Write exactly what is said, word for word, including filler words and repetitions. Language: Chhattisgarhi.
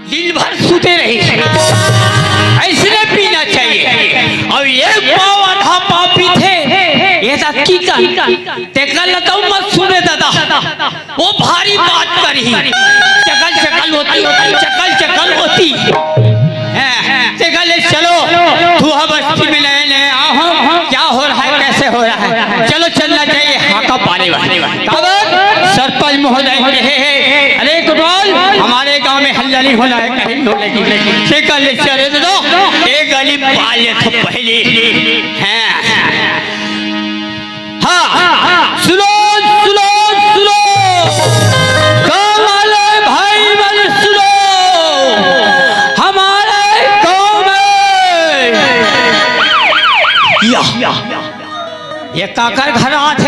दिन भर सुते रही, अइसने पीना चाहिए। अउ एक पाव आधा पाव पीथे, ये तो की कर, तेकर ल तो मत सुने दादा, वो भारी बात करही, चकल चकल होती, चकल चकल होती। हैं, तेकर ले चलो, तुहा बस्ती में नए नए आए हो, क्या हो रहा है, कैसे हो रहा है, चलो चलना चाहिए। हाँ, का पारे वाले, का बात? सरपंच महोदय कहे हे, अरे कोतवाल, हमारे गांव में हल्ला नहीं होना है, कहीं हो नहीं। तेकर ले चले तो, एक गली पाले तो पहले। हैं। हाँ, सुनो, सुनो, सुनो, गाँव वाले भाई बंधु सुनो, हमारे गाँव में या, ये काकर घर आत